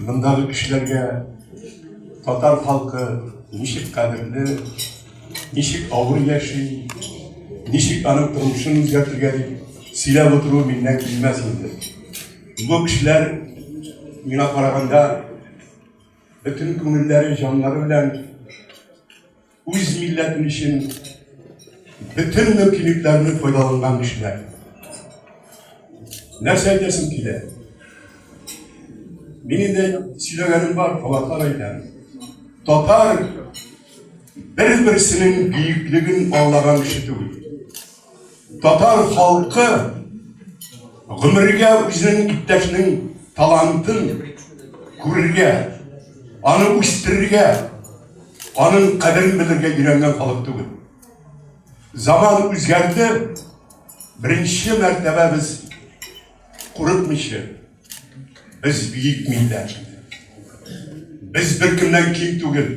Мондагы кешеләргә татар халкы ничек кадерле, ничек авыр яши, ничек аның тормышын үзгәртергә дип сөйләп утыру миннән килмәс инде. Бу кешеләр миңа караганда бөтен күңелләре, җаннары белән үз милләтен өчен бөтен мөмкинлекләрне файдаланган кешеләр. Нәрсә әйтәсем килә? Мин инде сөйләгәнем бар, кабатлап әйтәм. Татар бер-берсенең бөеклеген аңлаган кеше түгел. Татар халкы гомергә үзенең иптәшенең талантын күрергә, аны үстерергә, аның кадерен белергә өйрәнгән халык түгел. Заман үзгәрде, беренче мәртәбә без курыкмыйча, без бөек милләт. Без беркемнән ким түгел.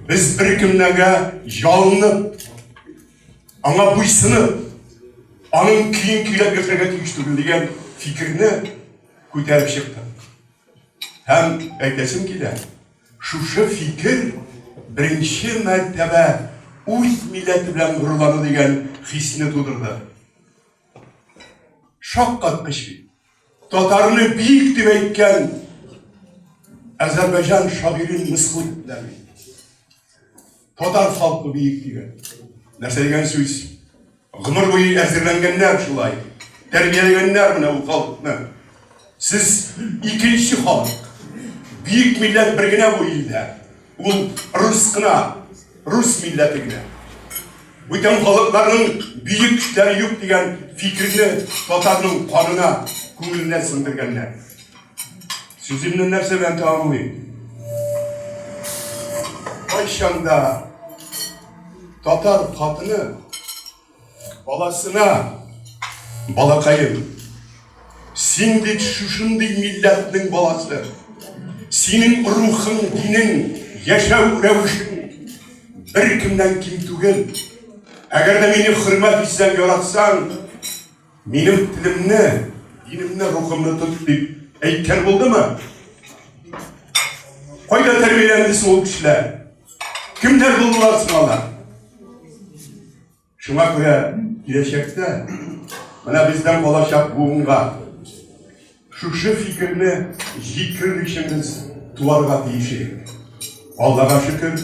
Без беркемнәргә ялынып, аңа буйсынып, аның көен көйләп яшәргә тиеш түгел дигән фикерне күтәреп чыктык. Һәм әйтәсем килә, шушы фикер беренче мәртәбә үз милләте белән горурлану дигән хисне тудырды. Шаккаткыч бит. Татарны бик дип әйткән Азәрбайҗан шагыйрен мыскыл иттеләр бит. Татар халкы бөек дигән. Нәрсә дигән сүз? Гомер буе әзерләнгәннәр шулай. Тәрбияләгәннәр менә ул халыкны. Сез икенче халык. Бөек милләт бер генә бу илдә. Ул рус кына, рус милләте генә. Бүтән халыкларның бөек көчләре юк дигән фикерне татарның канына, күңеленә сеңдергәннәр. Сүземне нәрсә белән тәмамлыйм? Кайчан да татар хатыны баласына, балакаем, син бит шушындый милләтнең баласы. Синең рухың, динең, яшәү рәвешең беркемнән ким түгел. Әгәр дә мине хөрмәт итсәң, яратсаң, минем телемне, динемне, рухымны тот дип әйткән булдымы? Кайда тәрбияләнде соң ул кешеләр? Кемнәр булдылар соң алар? Шуңа күрә киләчәктә менә бездән калачак буынга шушы фикерне җиткерер өчен без туарга тиеш идек. Аллага шөкер,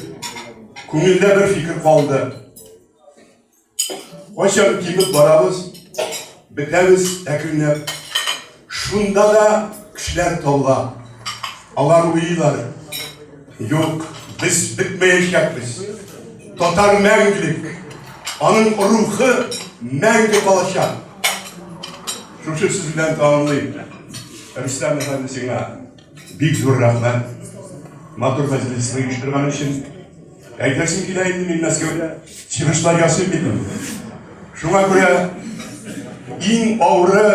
күңелдә бер фикер калды. Кайчан кимеп барабыз, бетәбез әкренләп. Шунда да кешеләр табыла. Алар уйлыйлар. Юк, без бетмәячәкбез. Татар мәңгелек. Аның рухы мәңге калачак. Шушы сүз белән тәмамлыйм. Рөстәм әфәнде, сиңа бик зур рәхмәт. Матур мәҗлесне оештырган өчен. Әйтәсем килә инде, мин Мәскәүдә чыгышлар ясыйм бит инде. Шуңа күрә иң авыры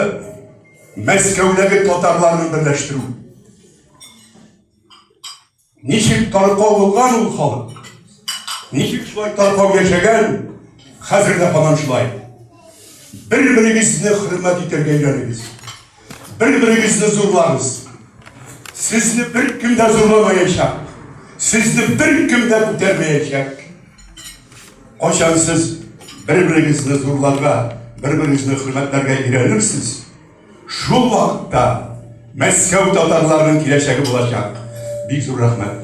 Мәскәүдәге татарларны берләштерү. Ничек таркау булган ул халык? Ничек шулай таркау яшәгән? Хәзер дә һаман шулай. Бер-берегезне хөрмәт итәргә өйрәнегез. Бер-берегезне зурлагыз. Сезне беркем дә зурламаячак. Сезне беркем дә күтәрмәячәк. Кайчан сез бер-берегезне зурларга, бер-берегезне хөрмәтләргә өйрәнерсез, шул вакытта Мәскәү татарларының киләчәге булачак. Бик зур рәхмәт.